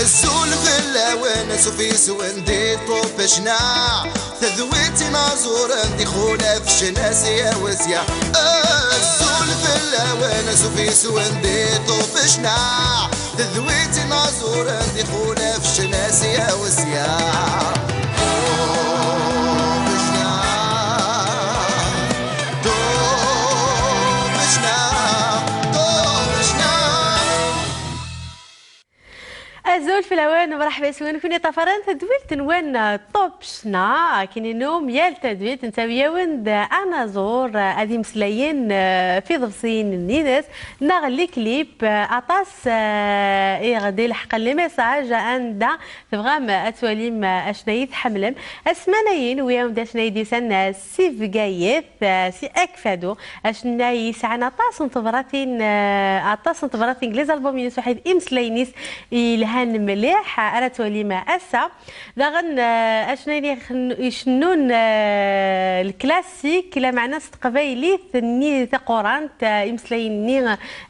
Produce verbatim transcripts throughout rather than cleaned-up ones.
Azul fell-awen, asuf yes-wen di ṭṭubba ccna. Tedwi-d inaẓuren di xulaf ccna si awezya. Azul fell-awen, asuf yes-wen di ṭṭubba ccna. Tedwi-d inaẓuren di xulaf ccna si awezya. Ṭubba ccna, ṭubba ccna, ṭubba ccna. Azul fell-awen, mṛeḥba yes-wen, kunwi ṭṭafaren tadwilt-nwen, uh, Top Ccna. Akken i nennum, yal tadwilt nettawi-awen-d anaẓur, uh, ad imeslayen, uh, f iḍebsiyen-nni-ines, neɣ les clips, uh, aṭas, uh, i ɣ-d-ileḥqen les messages anda tebɣam ad twalim, uh, acennay i tḥemmlem. Asmanayin, wi-awen-d acennay d-yusan, uh, si Bgayet, eh, si Akfadu, acennay yesɛan aṭas n tebratin, eh, aṭas n tebratin deg les albums-ines, uḥid imeslayen-is yelhan mliḥ, ara twalim ass-a. Daɣen, eh, acennay ixen-, icennun, eh, lklasik, lameɛna s teqbaylit-nni taqurant, eh, imeslayen-nni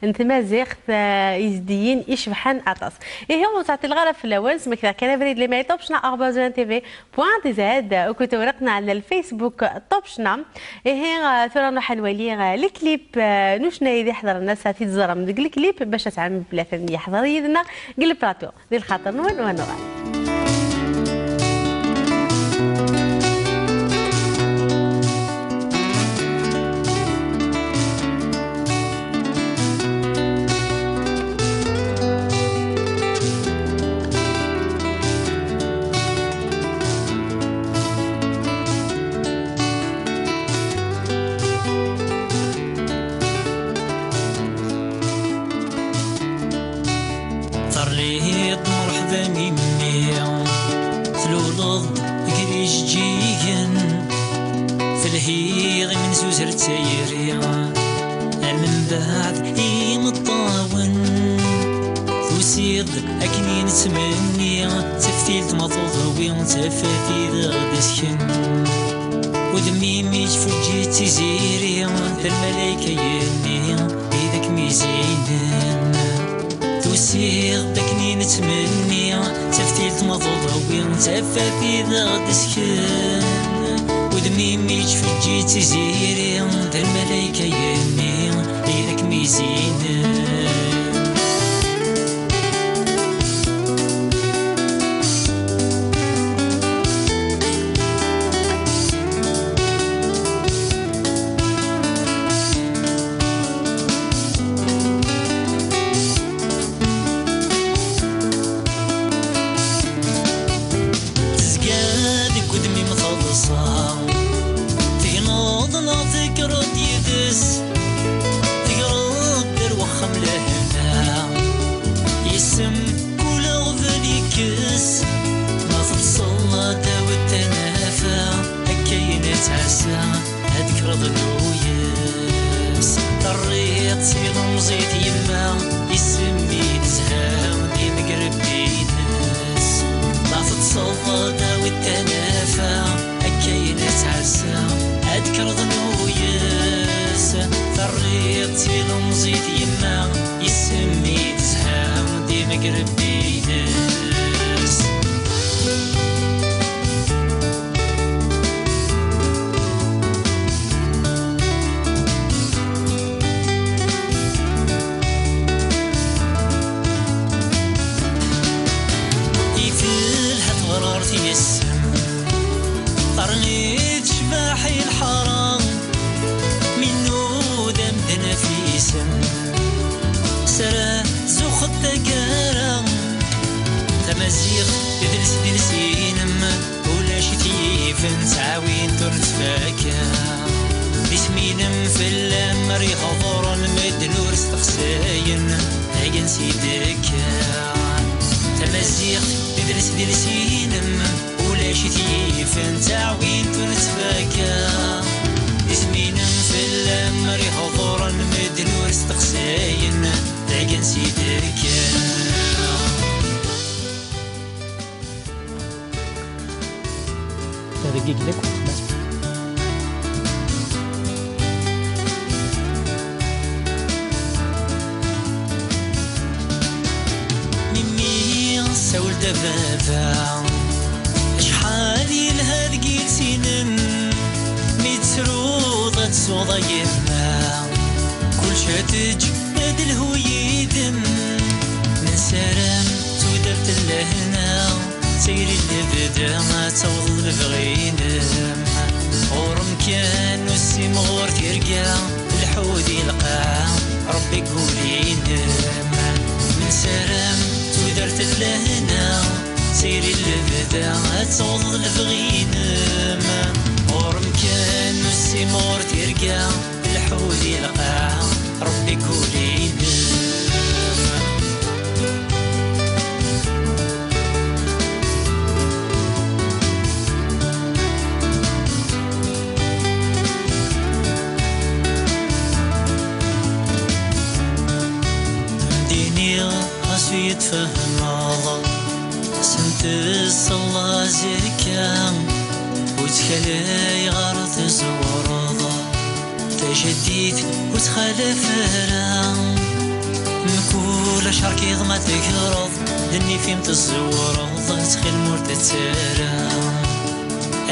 n tmaziɣt, eh, izeddiyen icebḥen aṭas. Ihi, ur ttɛeṭṭileɣ ara fell-awen, smektaɣ kan abrid l'email top ccna arobase N T V point T Z, akked tewriqt-nneɣ n Facebook Top Ccna. Ihi, ah, tura nruḥ ad nwali, ah, les clips, ah, n ucennay i d-iḥeḍren ass-a, ad t-id-ẓrem deg les clips, bac ad tɛelmem belli atan yeḥḍer yid-neɣ deg le plateau. Di lxaṭer-nwen, u ad nuɣal. Terliḍ mṛeḥba mimmi, tluleḍ gar ijeǧǧigen, telhiḍ imenzuzer d tayri, ar membeɛd imeṭṭawen. Tusiḍ-d akken i nettmenni, taftilt ma tuḍwi, tafat i d ɣ-d-isken. Udem-im yettfeǧǧiǧ d tiziri, d lmalayka yenni i d ak-mizinen. Tusiḍ-d akken i nettmenni, taftilt ma tuḍwi, tafat i d ɣ-d-isken. Udem-im yettfeǧǧiǧ d tiziri, d lmalayka yenni i d ak-mizinen. Tezga deg udem-im taḍsa, tegneḍ neɣ tekkreḍ yid-s, tegreḍ ar wexxam lehna, yis-m kul aɣbel yekkes. Ma teṭṭseḍ ad tawiḍ tanafa, akka i nettɛassa, ad d-kreḍ nuyes. Terriḍ s ilemẓi-t yemma, isem-i tezha, d imegrebbi-ines. Ma teṭṭseḍ ad tawiḍ tanafa, akka i nettɛassa, ad d-kreḍ nuyes. Terriḍ s ilemẓi-t yemma, isem-i tezha, d imegrebbi-ines. I telha teɣrart yes-m, qqaren-d cbaḥ i lḥara, mi nnuda medden ɣef yisem. Sara tzuxxeḍ taggara, tamaziɣt d les d les-inem, ulac i t-yifen ttɛawint ur nettfakka. D isem-inem fell-am ara iɣḍuren medden ur steqsayen, ayen si d-tekka. Tamaziɣt d les d les-inem, ulac i t-yifen ttɛawint ur nettfakka. D isem-inem fell-am ara iɣḍuren medden ur steqsayen, ayen si d-tekka. Ad deg-i deg Mimi, sawel Baba, acḥal yelha deg iles-inem, mi tettruḍ ad tsuḍ a yemma. Kullec ad teǧǧ ad lhu yid-m. Nessaram tudert n lehna, tayri n lebda ad taweḍ lebɣi-inem. Ɣur-m kan ur ssimɣur tirga, lḥu di lqaɛa, Rebbi deg wul-inem. Nessaram tudert n lehna, tayri n lebda ad tawḍeḍ lebɣi-inem. Ɣur-m kan ur ssimɣur tirga, lḥu di lqaɛa, Rebbi deg wul-inem. Dini ɣas ur yi-tfehmeḍ, sentez s laẓ akka, ur ttkalay ɣer tzewreḍ. Tajaddit ur txalaf ara, mkul acerkiḍ ma tegreḍ, d nnif-im tezewreḍ, ttxil-m ur tettara.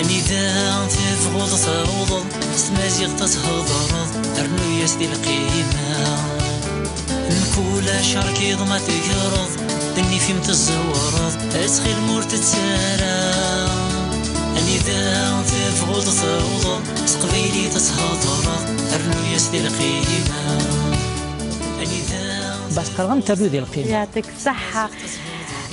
Anida tebɣuḍ tawḍeḍ, s tmaziɣt ad thedreḍ, rnu-yas di lqima. Mkul acerkiḍ ma tegreḍ, d nnif-im tezewreḍ, ttxil-m ur tettara. Anida tebɣuḍ tawḍeḍ, s teqbaylit ad thedreḍ, rnu-yas di lqima. Anida Bas qqareɣ-am ternu di lqima. Yeɛṭik ṣṣeḥḥa.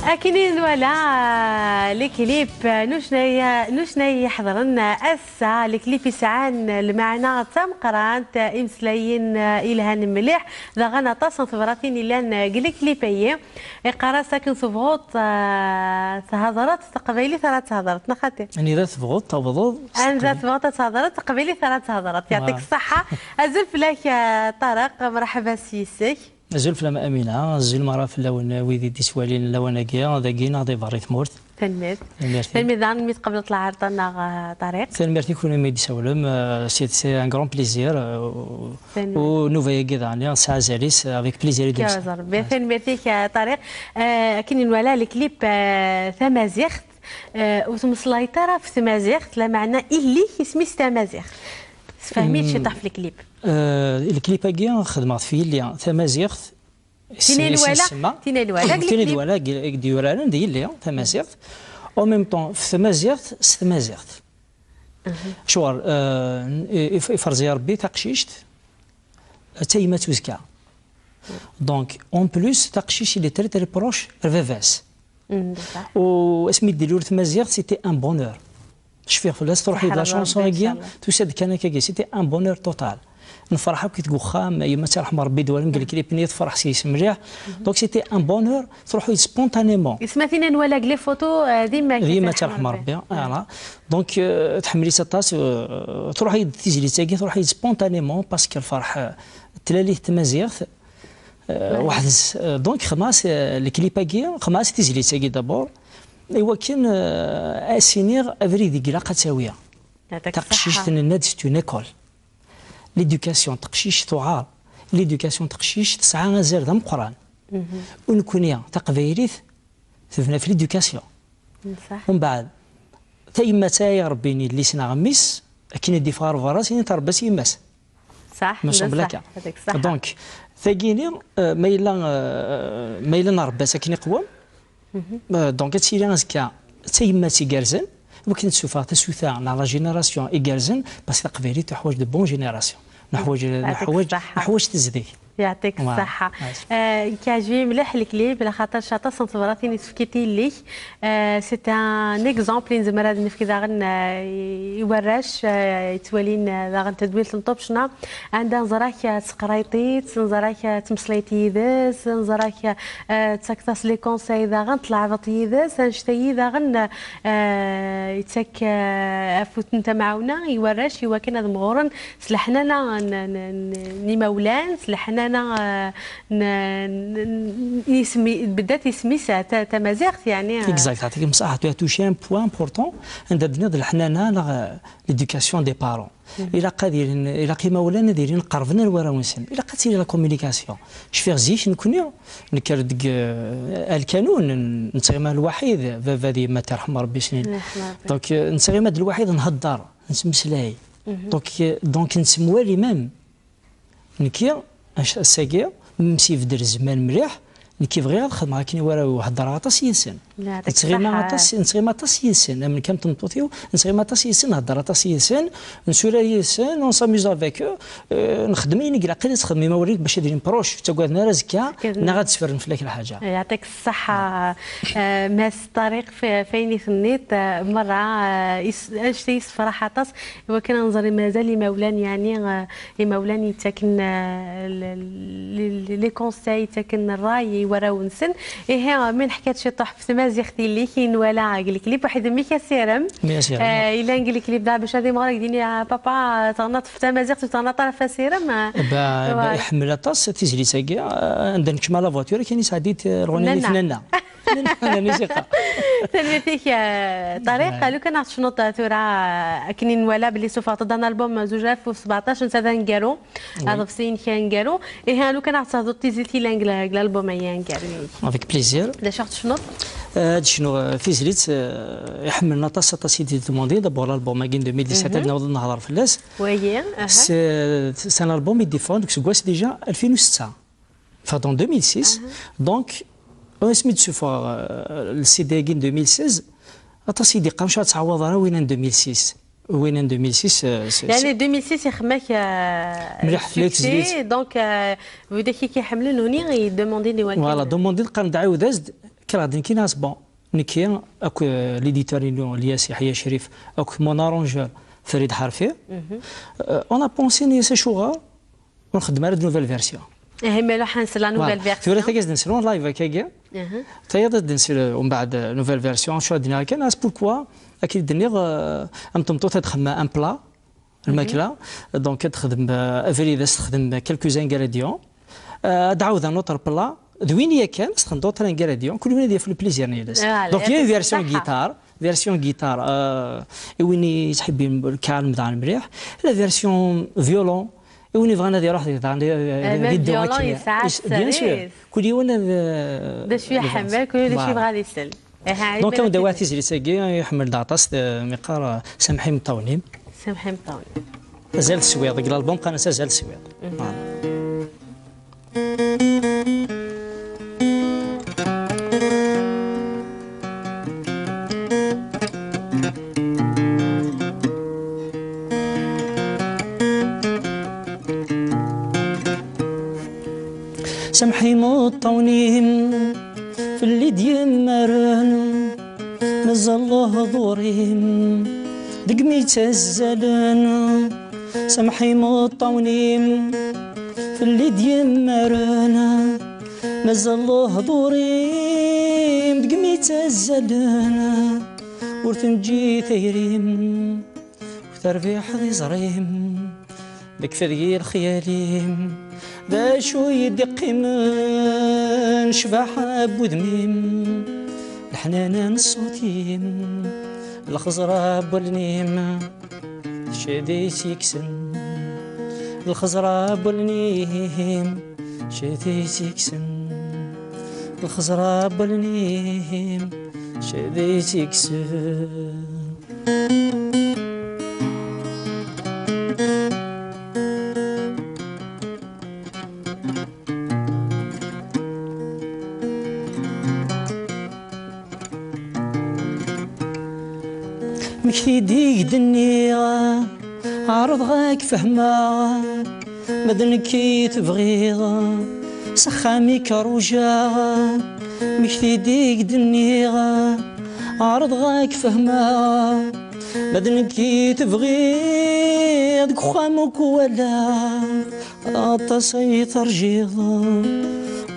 Akken i nwala, les clips n ucennay, n ucennay iḥeḍren ass-a, les clips yesɛan lmeɛna d tameqqrant, imeslayen ilhan mliḥ, daɣen aṭas n tebratin yellan deg les clips-agi. Iqqar-as akken tebɣuḍ, ah, thedreḍ s teqbaylit ara thedreḍ, neɣ xaṭi? Anida tebɣuḍ tawḍeḍ s Anda teqbaylit. Tebɣuḍ ad thedreḍ s teqbaylit ara thedreḍ. Yeɛṭik ṣṣeḥḥa. Azul fell-ak, ah, Ṭareq, mṛeḥba s yis-k. Azul fell-am a Amina, azul meṛṛa fell-awen wid i d-ittwalin lawan-agi, dagi neɣ di beṛṛa i tmurt. Tanemmirt. Tanemmirt. Tanemmirt daɣen mi tqebleḍ lɛerḍ-a-nneɣ, ah, Ṭareq. Tanemmirt i kunwi mi d-tsawlem, euh, c'est, c'est un grand plaisir, euh, Tanemmirt. U nnuba-agi daɣen tesɛa azal-is, avec plaisir i d-nusa. Rebbi. Tanemmirt-ik, ah, Ṭareq. Ah, akken i nwala les clips, ah, tamaziɣt, ah, ur tmeslayeḍ ara ɣef tmaziɣt, lameɛna yelli-k isem-is tamaziɣt. Sefhem-iyi-d ciṭuḥ ɣef les clips. Euh, les clips-agi xedmeɣ-t f yelli tamaziɣt, Tin i nwala, tin i nwala, tin i nwala, i d-yuraren d yelli tamaziɣt. En même temps, f tmaziɣt, s tmaziɣt. Acuɣer, euh, i, i, iferẓ-iyi Rebbi taqcict, d tayemmat uzekka. Donc, en plus, taqcict, il est très, très proche ar baba-s. U asmi d-ilul tmaziɣt, c'était un bonheur. Cfiɣ fell-as, truḥ-iyi-d la chanson-agi, tusa-d kan akkagi, c'était un bonheur total. Nefreḥ akk deg uxxam, yemma ad tt-yerḥem Rebbi, d-walem deg lklip-nni, tefreḥ s-yes mliḥ. Donc, c'était un bonheur, truḥ-iyi-d spontanément. Isem-a tin i nwala deg les photos, euh, d yemma-k, d yemma ad tt-yerḥem Rebbi. Voilà. Donc, euh, tḥemmel-itt aṭas, euh, truḥ-iyi-d tizlit-agi, truḥ-iyi-d spontanément, parce que lferḥ, euh, tlalit tmaziɣt, euh, weḥd-s. Euh, donc, xedmeɣ-as, euh, lklip-agi, xedmeɣ-as tizlit-agi d'abord, i wakken, euh, ad s-iniɣ abrid i ilaq ad tawi. Taqcict, nenna-d, c'est une école. L'éducation n teqcict tuɛar. L'éducation n teqcict tesɛa azal d ameqqran. U nekkni, taqbaylit, tebna ɣef l'éducation. Umbeɛd, tayemmat ay irebbin yelli-s neɣ mmi-s, akken i d-iffeɣ ɣer berra, syin trebba-s yemma-s. Ṣaḥ, me semble akka. Donc, tagini, euh, ma yella, euh, ma yella nrebba-tt akken iqwem, euh, donc ad tili azekka d tayemmat igerrzen, wakken ad tessufeɣ tasuta neɣ la génération igerrzen, parce que taqbaylit teḥwaǧ de bonnes générations. Neḥwaǧ, neḥwaǧ, neḥwaǧ tezdeg. Yeɛṭik ṣṣeḥḥa. Euh, nekk yeɛjeb-iyi mliḥ les clips, laxaṭer aṭas n tebratin i tefkiḍ i yelli-k. Euh, c'est un exemple i nezmer ad nefk daɣen, euh, i, i warrac, euh, yettwalin, euh, daɣen tadwilt n Top Ccna. Anda nẓer-ak, euh, teqrayḍ-itt, nẓer-ak, euh, tettmeslayeḍ yid-s, nẓer-ak, euh, tettakeḍ-as les conseils daɣen, tleɛbeḍ yid-s, annect-agi daɣen, euh, yettak, euh, afud n tamɛawna i warrac i wakken ad mɣuren s leḥnana n, n, n, n imawlan, s leḥnana Ana, euh, n- n- n- isem-, بدات isem-is ta- tamaziɣt, يعني, euh. Exact, عطيك بصح، tu as touché un point important. عند الدنيا د الحنانة، l'éducation des parents. Ilaq ad ilin, ilaq imawlan ad ilin qerben ar warraw-nsen. Ilaq ad tili la communication. Cfiɣ zik nekni, nekker deg, euh, alkanun, n- nettɣima lwaḥid, baba d yemma, ad t-yerḥem Rebbi, snin. Donc, euh, nettɣima d lwaḥid, nhedder, nettmeslay. Donc, euh, donc, nettemwali même. Nekki, ac- ass-agi, mi s-ibeddel zzman mliḥ, nekki bɣiɣ ad xedmeɣ akken i warraw-iw, heddreɣ aṭas yid-sen. Nettɣima aṭas, nettɣima aṭas yid-sen, am nekk am tmeṭṭut-iw, nettɣima aṭas yid-sen, nhedder aṭas yid-sen, nsurar yid-sen, on s'amuse avec eux, euh, nexdem ayen i ilaqen ad t-xedmen imawlan-ik bac ad ilin proches, ur ttagaden ara azekka, neɣ ad d-sferren fell-ak lḥaǧa. يعطيك الصحة. آه، ماس طارق، في، فين يثنيت، آه، مرة، آه، يس-، أشتي يسفر حطس، وكان نظري مازال يمولان، يعني، آه، imawlan yettaken, euh, le- le- les conseils, yettaken ṛṛay i warraw-nsen. Ihi, mi neḥka-d ciṭuḥ f tmaziɣt yelli-k i nwala deg leklib, waḥed mmi-k asirem. Mmi asirem. Euh, yella deg leklib da, bac ad imɣer dini, ah, papa, teɣnaḍ f tamaziɣt, ur teɣnaḍ ara f asirem. Ba, ba, iḥemmel aṭas tizlit-agi, ah, anda nekcem à la voiture, kan yesɛeddi-d, euh, lɣuni n Nanna. Nanna. Nanna, Nanna, Nanna. Tanemmirt-ik, euh, Ṭariq. Lukan ad tecnuḍ, euh, tura, euh, akken i nwala belli sufɣeḍ-d un album, euh, zuǧ alaf u sbeɛṭac, netta d aneggaru. Aḍebsi-inek aneggaru. Ihi, lukan ad ɣ-d-tehduḍ tizlit yellan deg la-, deg l'album-agi aneggaru-inek. Avec plaisir. D acu ad ɣ-d-tecnuḍ? Euh, ad d-cnuɣ, euh, tizlit, euh, iḥemmlen aṭas, aṭas i d-demandé. D'abord, l'album-agi n deux mille dix-sept, ad naweḍ ad nehḍer fell-as. Wayi, aha. C'est, c'est un album i d-yeffɣen deg useggas déjà alfin u setta. Enfin, dans deux mille six. Donc, asmi d-sufɣeɣ, euh, le C D-agi n deux mille seize, aṭas i d-iqqaren, ur ttɛawaḍ ara win n deux mille six. Win n deux mille six, euh, c'est, يعني deux mille six يخمك, euh, مليح في التسجيل. Donc, euh, ويدك كي يحملون هوني يدوموندي لي وين. Voilà, دوموندي قام دعاو دازد، كرا دين كي ناس، bon. Nekki, ak, euh, l'éditeur-inu, Lyas Yahya Cherif, ak mon arrangeur, Farid Harfi, euh, on a pensé, nniɣ-as acuɣer ur nxeddem ara d nouvelle version. Ihi, ma iruḥ nsel la nouvelle version. Tura tagi ad nsel en live akkagi. Tayaḍ ad nsel, euh, umbeɛd, euh, nouvelle version, acu ad d-nniɣ kan, as pourquoi, akken i d-nniɣ, euh, am tmeṭṭut ad txemmem un plat, lmakla, donc ad texdem, euh, abrid, ad texdem quelques ingrédients, euh, ad d-tɛawed un autre plat, d win yakan, ad texdem d'autres ingrédients, kul win ad yaf le plaisir n yal ass. Donc, il y a une version guitare, version guitare, euh, i win yettḥibbin lkalm daɣen mliḥ, la version violon, i win yebɣan ad iruḥ di, daɣen di, di, même di violon akken. Yesɛa, bien sûr. Kul yiwen ad, euh, d acu iḥemmel, kul yiwen d acu yebɣa ad isel. Donc, ad wen-d-awiɣ tizlit-agi, iḥemmel-d aṭas, eh, mi qqar, eh, Samḥ imeṭṭawen-im. Samḥ imeṭṭawen-im. Azal teswiḍ, deg l'album qqaren-as Azal teswiḍ. Voilà. Samḥ imeṭṭawen-im, fell-i d-yemmaren, mazal lehdur-im deg mi ttazzalen. Samḥ imeṭṭawen-im, fell-i d-yemmaren, mazal lehdur-im deg mi ttazzalen. Ur tenǧi tayri-m, ur terbiḥ d iẓri-m, d akfad i lexyal-im. D acu i d-iqqimen, ccbaḥa n wudem-im, leḥnana n ṣṣut-im, lxeẓra n wallen-im, d cadi i tt-yekksen. Lxeẓra n wallen-im, d cadi i tt-yekksen. Lxeẓra n wallen-im, d cadi i tt-yekksen. Mekti-d i k-d-nniɣ, ɛerḍeɣ ad k-fehmeɣ, ma d nekk i tebɣiḍ, s axxam i k-rujaɣ. Mekti-d i k-d-nniɣ, ɛerḍeɣ ad k-fehmeɣ, ma d nekk i tebɣiḍ, deg uxxam ur k-walaɣ. Aṭas ay terjiḍ,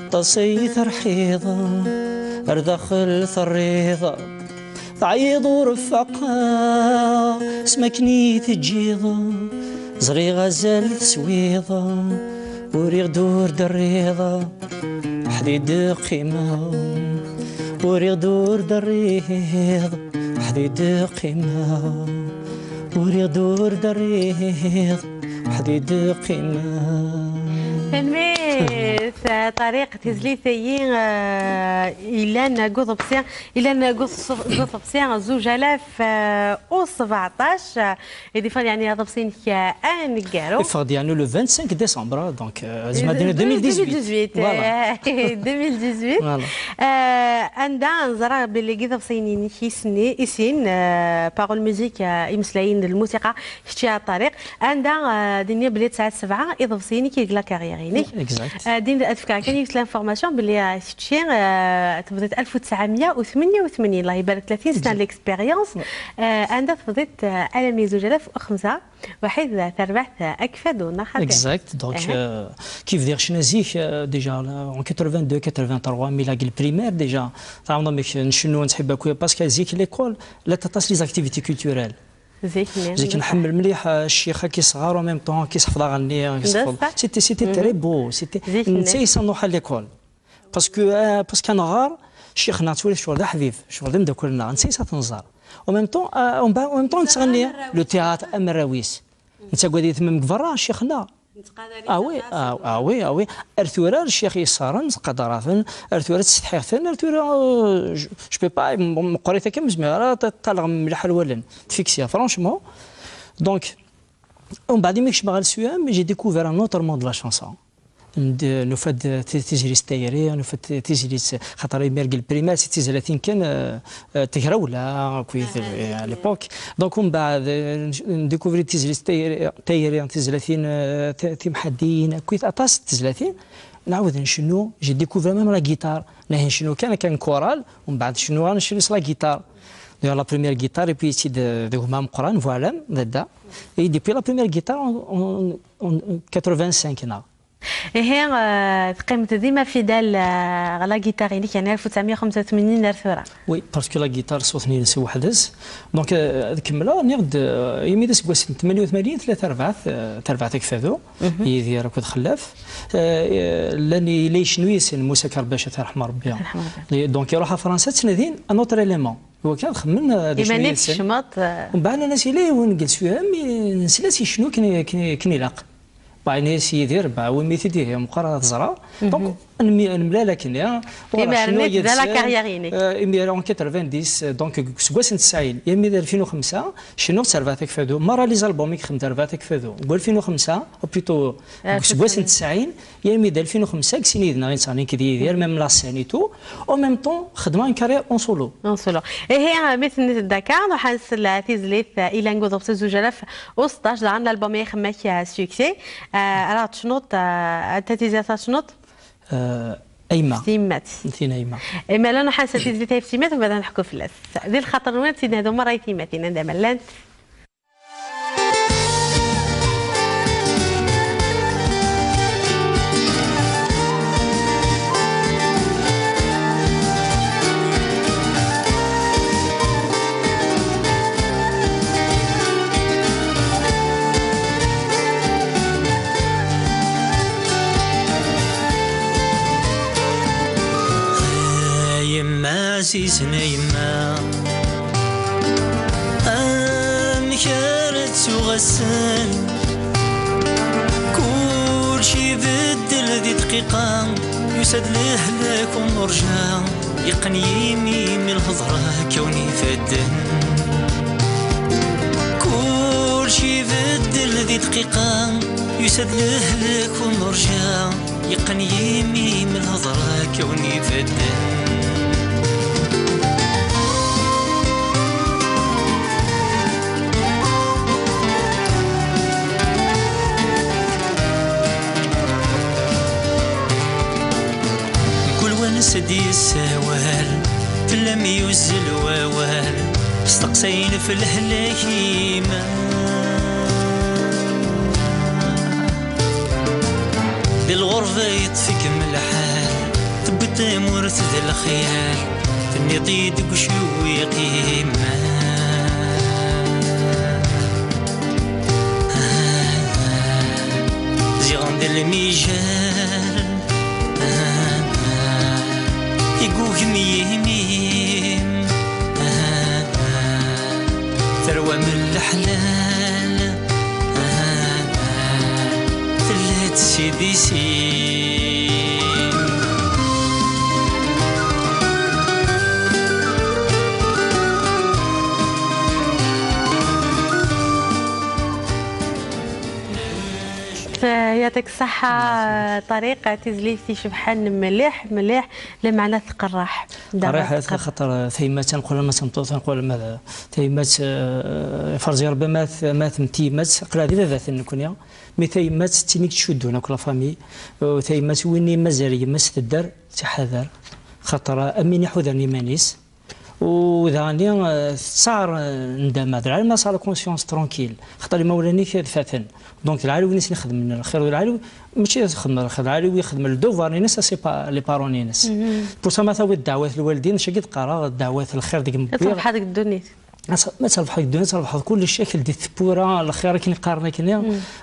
aṭas ay terḥiḍ, ar daxel terriḍ. Teɛyiḍ ur faqeɣ, s makken i teǧǧiḍ, ẓriɣ azal teswiḍ, Uriɣ-d ur d-rriḍ, ḥdi d-qqimeɣ. Uriɣ-d ur d-rriḍ, ḥdi d-qqimeɣ. Uriɣ-d ur d-rriḍ, ḥdi d-qqimeɣ. Tanemmirt, Ṭariq, tizlit-agi, eh, ilan deg uḍebsi, ilan deg uḍebsi zuǧ alaf u sbeɛṭac. I d-iffeɣ yeɛni aḍebsi-inek aneggaru. Iffeɣ-d yeɛni le vingt-cinq décembre, donc, euh, zma dina deux mille dix-huit. Deux mille dix-huit. Voilà. Deux mille dix-huit. Voilà. Euh, anda neẓra belli deg iḍebsiyen-inek i sin, euh, Parole Musique, euh, imeslayen n lmusiqa, kečči a Ṭariq. Anda, euh, d-nniɣ belli tesɛa sebɛa iḍebsiyen-ik i deg la carrière-inek. Exact. Euh, din ad fkeɣ kan yiwet l'information belli, euh, kečči, euh, tebdiḍ alef u tesɛemya u tmenya u tmenyin, Allah ibarek, tlatin sna n l'expérience. Euh, anda tebdiḍ, euh, alami zuǧ alaf u xemsa. Waḥid, tarbaɛt akfadu, neɣ xaṭi? Exact. Donc, euh, kif diɣ cna zik, euh, déjà, là, en quatre-vingt-deux, quatre-vingt-trois, mi la guil primaire, déjà, tɛawneḍ amek ncennu, nettḥibba akk, parce que zik l'école, la tatas les activités culturelles. Zik, nni, zik nḥemmel mliḥ, euh, ccix, ad k-isɣer, en même temps, ad k-isḥefḍ aɣenni, ad k-isḥefḍ. C'était, c'était très beau. C'était, netta yesɛa nruḥ à l'école. Parce que, euh, parce que neɣɣar, ccix-nneɣ nettwali ccɣel d aḥbib, ccɣel d ameddakel-nneɣ, netta i s-ad t-nẓer. En même temps, euh, en même temps, nettɣenni le théâtre amerraw-is. Nettagad-it même deg berra, ccix-nneɣ. Ah oui, ah, ah oui, ah oui. Ar tura ccix yessaren, ttqadar-aten, ar tura ttsetḥiɣ-ten, ar tura, euh, je, je peux pas, m-, meqqrit akka, ur zmireɣ ara ad ṭṭaleɣ mliḥ ar wallen. Tfiksya, franchement. Donc, umbeɛd imi kecmeɣ ɣer le CEM, j'ai découvert un autre monde de la chanson. Nufa-d tizlit s tayri, nufa-d tizlit, xaṭer imir deg le primaire, si tizlatin kan, euh, euh, tegrawla, akkit, euh, à l'époque. Donc, umbeɛd, euh, ndikuvri tizlit s tayri, tayri, tizlatin, euh, ti-, timḥaddiyin, akkit, aṭas n tizlatin. Nɛawed ncennu, j'ai découvert même la guitare. Nahi ncennu kan, kan chorale, umbeɛd ncennu ɣer ncennu s la guitare. D'ailleurs, la première guitare, et puis, c'est de, de gma ameqqran, voilà, dadda. Et depuis la première guitare, en, en, en quatre-vingt-cinq, neɣ. Ihi, euh, teqqimeḍ dima fidèle, euh, ɣer la guitare-inek, yeɛni alef u tesɛemya u xemsa u tmanyin ar tura. Oui, parce que la guitare ṣṣut-nni-ines weḥd-s. Donc, euh, ad kemmleɣ, nniɣ-d, euh, imi d aseggas n tmenya u tmanyin, tella tarbaɛt, euh, tarbaɛt akfadu, Yidir akked Xellaf. Euh, llan, yella icennu yis-sen Musa Kerbac, ad t-yerḥem Rebbi. Yerḥem Rebbi. Donc, iruḥ ɣer Fransa, ttnadin un autre élément. Iwakken ad xemmen, euh, d acu iman-ik yid-sen. Tkecmeḍ, euh, Mbeɛd nnan-as yella yiwen deg lesfiham, i-, nesla-s icennu akken, akken, akken ilaq. Bah, yenna-yas Yidir, bah, awim-it-id ihi, meqqar ad t-ẓreɣ. Donc, nemlal akken, ya. Imir-nni tebda la carrière-inek. Euh, imir en quatre-vingt-dix, euh, donc, deg useggas n tesɛin, armi d alfin u xemsa, cennuɣ s Terbaɛt Akfadu, merra les albums i yexdem Terbaɛt Akfadu. Deg alfin u xemsa, ou plutôt, deg useggas n tesɛin, armi d alfin u xemsa, deg sin yid-neɣ i nettɣenni nekk d Yidir, même la scène et tout. En même temps, xedmeɣ une carrière en solo. En solo. Ihi, mi tenniḍ akka, nruḥ ad nsel tizlit, eh, ilan deg uḍebsi zuǧ alaf u seṭṭac, daɣen l'album i ixemmek, eh, succès. Eh, ara tecnuḍ, eh, anta tizlit ara tecnuḍ? Eh, a yemma. Tiyemmat. Tin a yemma. Imala nruḥ ad nsel tizlit ɣef tiyemmat, u bada nḥekku fell-as. Di lxaṭer-nwen, ad tt-id-nehdu merra i tiyemmatin, anda ma llant. A yemma ɛzizen a yemma, amek ara ttuɣ ass-n? Kulci ibeddel di dqiqa, yusa-d lehlak u nurǧa, yeqqen yimi-m i lhedra kkawen ifadden. Kulci ibeddel di dqiqa, yusa-d lehlak u nurǧa, yeqqen yimi-m i lhedra kkawen ifadden. Mkul wa nessa d-yessawal, fell-am yuzzel wawal, steqsayen f lehlak-im. Di lɣerba yeṭṭef-ikem lḥal, tewwiḍ tamurt d lexyal, tenniḍ-iyi-d deg ucewwiq-im. Ziɣen Lmijer, ah, ah, igugem yimi-m, ah, ah, terwam leḥlal, ah, ah, tella-d s idis-im. Yeɛṭik ṣṣeḥḥa, Ṭariq, tizlit icebḥen mliḥ, mliḥ, lameɛna tqerreḥ. Qerriḥ, tqerreḥ. Xaṭer tayemmat, nqul ma d tameṭṭut, nqul ma d tayemmat, eh, ferẓi Rebbi ma t-, ma tmetti yemma-tt, aql-aɣ d ibabaten nekkni. Mi tayemmat d tin i yettcuddun akk la famille. Eh, tayemmat win i mazal yemma-s tedder, ttḥadar. Xaṭer am win iḥudren iman-is. U daɣen, eh, tettaɣ, eh, ndama. D lɛali ma tesɛa la conscience tranquille. Xaṭer imawlan-ik ad faten. Donc, d lɛali win i sen-ixedmen lxir. D lɛali, mačči ad txedmeḍ lxir. D lɛali wi ixedmen le devoir-ines, c'est pas les parents-ines. Pour ça, ma tawiḍ ddeɛwat lwaldin, mačči d qqareɣ ddeɛwat lxir deg Rebbi. Ad trebḥeḍ deg ddunit. Ma terbeḥ deg ddunit, trebḥeḍ kullec, akk di tewwura, lxir akken i qqaren akkenni.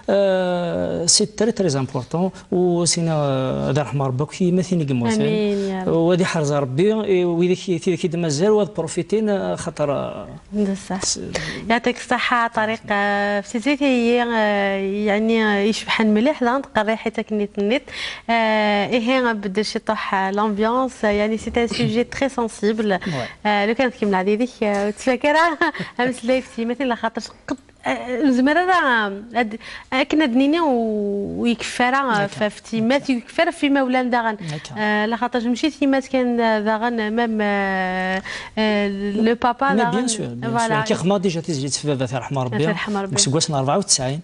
Euh, c'est très, très important. U sina, euh, ad irḥem Rebbi akk tiyemmatin i yemmuten. Amin, ya Rebbi. U ad iḥrez Rebbi, i widak i, tidak i d-mazal, u ad profitin, euh, xaṭer, euh, D ṣṣeḥ. Yeɛṭik ṣṣeḥḥa, Ṭariq, euh, f tizlit-agi, euh, yeɛni, euh, icebḥen mliḥ, daɣen tqerriḥit akken i tenniḍ. Euh, ihi, beddel ciṭuḥ, euh, l'ambiance, euh, yeɛni, c'est un sujet très sensible. Ouais. Euh, lukan tkemmleḍ yid-k, euh, ur ttfak ara ameslay f tiyemmatin, laxaṭer qeṭ-, eh, ur nezmir ara, eh, ad, akken ad nini, ur, ur yekfi ara, eh, f, f tyemmat, ur yekfi ara f imawlan daɣen. Eh, laxaṭer mačči tyemmat kan, eh, daɣen, même, eh, eh, le papa daɣen. Mais bien sûr, bien sûr. Voilà. Nekk xedmeɣ déjà tizlit f baba-t, yerḥem Rebbi. Yerḥem Rebbi. Deg useggas n rebɛa u tesɛin.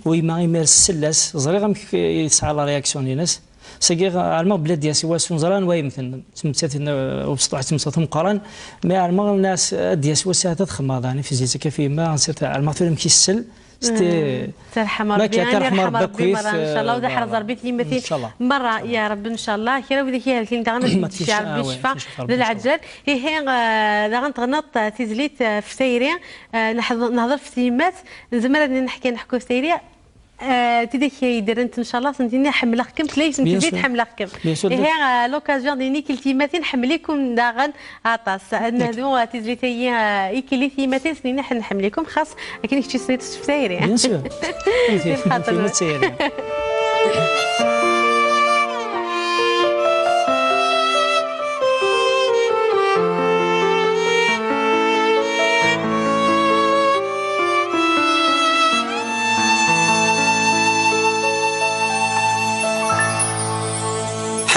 U yemma imir tsell-as, ẓriɣ amek, eh, tesɛa la réaction-ines. Sagi ɛelmeɣ belli ad d-yas wass ur neẓri anwa yemmten, tmettat n ubesṭuḥ, tmettat umeqqran, mi ɛelmeɣ nnas ad d-yas wass ahat ad xedmeɣ daɣen ifzit akka f yemma, ɛelmeɣ tura amek issel, terḥem Rebbi, terḥem Rebbi akkit, merra, ncallah, u ad iḥrez Rebbi tiyemmatin merra, ya Rebbi, ncallah, kra wid i k-ihelken daɣen ad d-yecci Rebbi ccfa d lɛeǧǧal. Ihi, eh, daɣen teɣneḍ, eh, tizlit, eh, f tayri, eh, nehḍ-, nehḍer f tyemmat, nezmer ad neḥki, neḥku f tayri, Eh, tidak yeddrent, ncallah, sentini ḥemmleɣ-kem, tlayt n tizlit ḥemmleɣ-kem. Bien sûr. Ihi, eh, l'occasion d-ini kil tiyemmatin ḥemmel-ikum daɣen aṭas. Ad nehdu, eh, tizlit-agi, eh, i kil i tiyemmatin, sentini ḥemmel-ikum, xas akken i kečč i tesniḍ s tayri. Bien sûr. Di lxaṭer.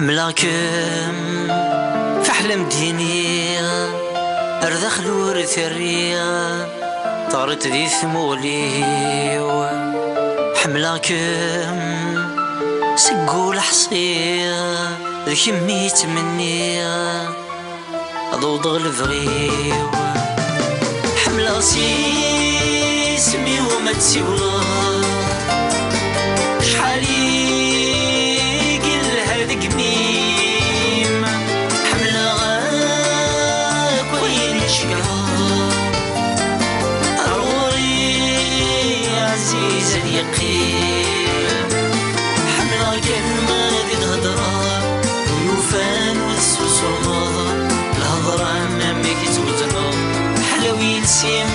Ḥemmleɣ-kem, faḥlem d-yini, ar daxel ur terriɣ, teɣriḍ di tmuɣli-w. Ḥemmleɣ-kem, seg ul ḥṣiɣ, d kemm i ttmenniɣ. Ad awḍeɣ lebɣi-w. Ḥemmleɣ s yisem-iw ma tsiwleḍ. Acḥal i yelha deg imi-m. Ḥemmleɣ akk ayen i tceggɛeḍ. Ar ɣur-i ɛziz ad yeqqim. Ḥemmleɣ kan ma d i d-hedreɣ. Ur yufan ur tessusumeḍ. Lhedra am amek i tt-wezneḍ. Ḥlaw iles-im.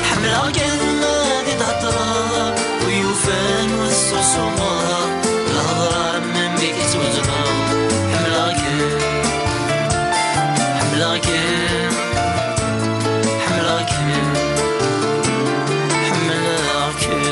Ḥemmleɣ kan ma d i d-hedreɣ. Ur yufan ur tessusumeḍ. Lhedra am amek i tt-wezneḍ. Ḥemmleɣ-kem. Ḥemmleɣ-kem. Ḥemmleɣ-kem. Ḥemmleɣ-kem.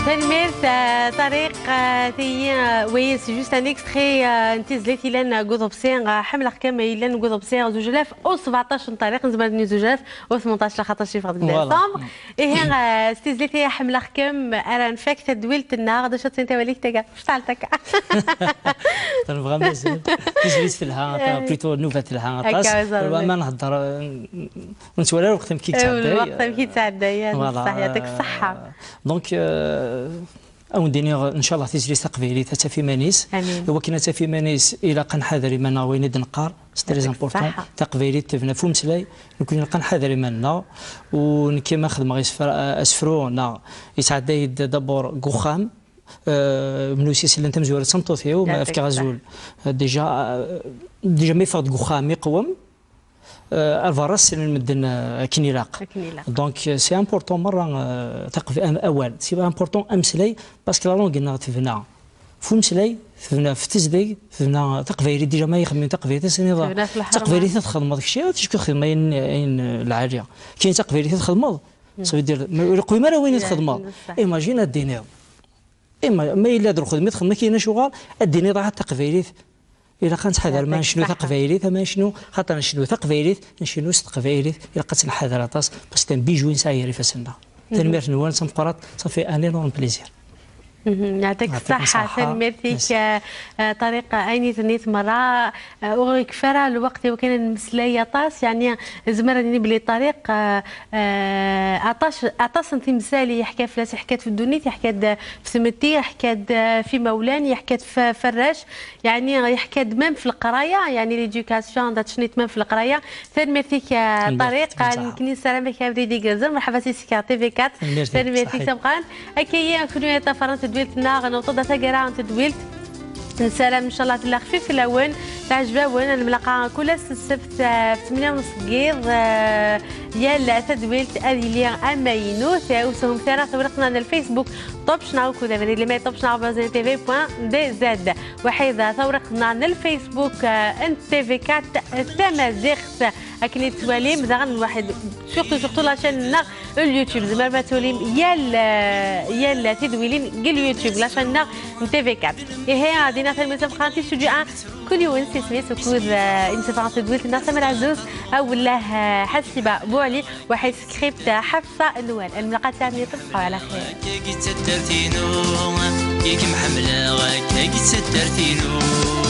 Tanemmirt, eh, Ṭariq, eh, tiyi, eh, wayes juste un extrait, eh, n tizlit yellan deg uḍebsi, eh, ḥemmleɣ-kem, yellan deg uḍebsi zuǧ alaf u sbeɛṭac n Ṭariq, nezmer ad nini zuǧ alaf u tmenṭac, laxaṭer yeffeɣ deg décembre. Ihi, eh, s tizlit-a ḥemmleɣ-kem, ara nfak tadwilt-nneɣ, d acu ad tini tawalik taga? Cṭal taka. Nebɣa mazal. Tizlit telha, plutôt nnuba telha aṭas. Akka, ma nhedder, eh, ur nettwali ara lweqt amek i yettɛedday. Lweqt amek i yettɛedday, voilà, ṣṣeḥ, yeɛṭik ṣṣeḥḥa. Donc, euh, Ad wen-d-iniɣ, ncallah, tizlit taqbaylit ad taf iman-is. Amin. Iwakken ad taf iman-is, ilaq ad nḥader iman-nneɣ wayen i d-neqqar. C'est très important. Ṣṣeḥḥa. Taqbaylit tebna f umeslay, nekkni ilaq ad nḥader iman-nneɣ. U nekki ma xedmeɣ isefra-, asefru, neɣ yesɛedday-d d'abord deg uxxam, euh, mnusi s llan tamezwarut d tameṭṭut-iw, ma fkiɣ azul. Euh, déjà, euh, déjà ma yeffeɣ-d deg uxxam iqwem, euh, ar berra ssnen medden, euh, akken ilaq. Akken ilaq. Donc, euh, c'est important merra, euh, taqb-, am-, awal. C'est important ameslay, parce que la langue-nneɣ tebna f umeslay, tebna f tezdeg, tebna taqbaylit, déjà ma yexdem taqbaylit, ad s-tiniḍ, tebna f leḥram. Taqbaylit ad txedmeḍ kečči, ad tecku xedmeḍ ayen, ayen, euh, lɛali. Kien taqbaylit ad txedmeḍ, ça veut dire, ma ur yeqwim ara wayen i txedmeḍ. Imagine ad d-tiniḍ. Ima, ma yella d lxedma i txedmeḍ, kien acuɣer ad d-tiniḍ ahat taqbaylit. Ilaq ad nettḥadar ma necnu taqbaylit, ama necnu, xaṭer necnu taqbaylit, necnu s teqbaylit, ilaq ad tt-nḥader aṭas, parce que c'est un bijou i nesɛa gar ifassen-nneɣ. Tanemmirt-nwen, d tameqqrant, ça fait un énorme plaisir. Mhm, yeɛṭik ṣṣeḥḥa. Tanemmirt-ik, euh, euh, Ṭariq, ayen i tenniḍ merra, euh, ur ɣ-ikfi ara lweqt i wakken ad nemmeslay aṭas, yeɛni, zemreɣ ad nini belli Ṭariq, euh, euh, aṭas, aṭas n timsal i yeḥka fell-as, yeḥka-d f ddunit, yeḥka-d f tmetti, yeḥka-d, euh, f imawlan, yeḥka-d f, f arrac, yeɛni, yeḥka-d même f leqraya, yeɛni l'éducation, d acu-nni même f leqraya. Tanemmirt-ik, euh, Ṭariq, nekkni nessaram-ak abrid igerrzen, merḥba s yis-k ɣer T V quatre. Tanemmirt-ik, ṣaḥit. Tameqqrant. Akka-yi, kunwi yeṭṭafaren tedwilt-nneɣ, newweḍ-d ɣer taggara n tedwilt. Nessaram, ncallah, tella xfif fell-awen, teɛjeb-awen, ad nemlaqa kul ass n ssebt, eh, f tmenya n ṣeggiḍ, eh, yal tadwilt ad yili amaynut. Eh, ur sehhumt ara tawriqt-nneɣ n Facebook, Top Channel, akked abrid n email top channel arobase N T V point D Z. Waḥid, tawriqt-nneɣ n Facebook, eh, n T V quatre Tamaziɣt. Akken i tettwalim, daɣen waḥid, surtout, surtout la chaîne-nneɣ n YouTube. Tzemrem ad twalim yal, yal tidwilin deg YouTube, la chaîne-nneɣ n T V quatre. Ihi, ad iniɣ tanemmirt tameqqrant i Studio un, kul yiwen s isem-is, akked, eh, imsefra n tedwilt-nneɣ Samir Ɛezzuz, awellah, eh, Ḥasiba Buɛli, waḥid script, eh, Ḥafsa Nwal. Ad nemlaqa ttaɛni, tabqaw ɛla xir. Akka i d taddart-inu, i kem-ḥemmleɣ, akka i d taddart-inu.